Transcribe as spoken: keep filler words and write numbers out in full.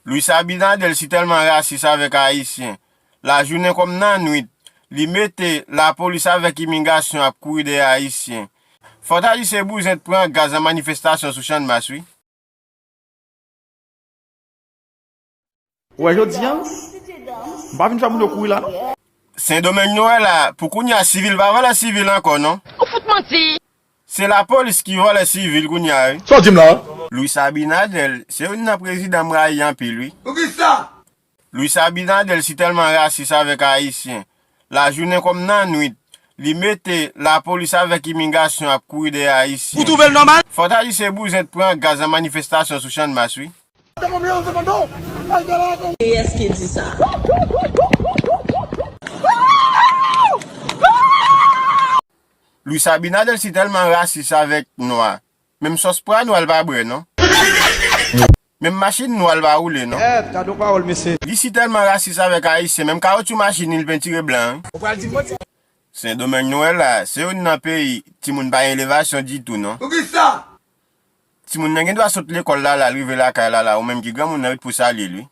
Luis Abinader si tèlman rasis avèk Ayisyen. Lajounen kòm nannuit, li mete lapolis avèk imigrasyon ap kouri dèyè Ayisyen. Fò w ta di se bouzen t pran gaz nan manifestasyon sou Channmas, wi. Ou wè jodi a, m pa vin fè moun yo kouri la, non. Sendomeng nou wè la, pou kounye a, sivil pa vòlè sivil ankò, non. Ou fout manti! Se lapolis ki vòlè sivil kounye a, wi. Sa w di m la? Luis Abinader, se youn nan prezidan m rayi anpil, wi. Poukisa? Luis Abinader si tèlman rasis avèk Ayisyen. Lajounen kòm nannuit, li mete lapolis avèk imigrasyon ap kouri dèyè Ayisyen. Ou twouve l nòmal? Fò w ta di se bouzen t pran gaz nan manifestasyon sou Channmas, wi. Kiyès ki di sa? Luis Abinader si tèlman rasis avèk nwa. Menm sòs pwa nwa l pa bwè, non. Menm machin nwa l pa woule, non. Èt, gade yon pawòl, mesye. Li si tèlman rasis avèk Ayisyen, menm kawotchou machin li, l pentire blan, wi. Ou pral di m manti? Sendomeng nou wè la, se youn nan peyi timoun pa gen elevasyon ditou, non. Poukisa? Timoun nan gen dwa sot lekòl la la, l rive lakay la la, ou menm ki granmoun nan ret pou salye l, wi.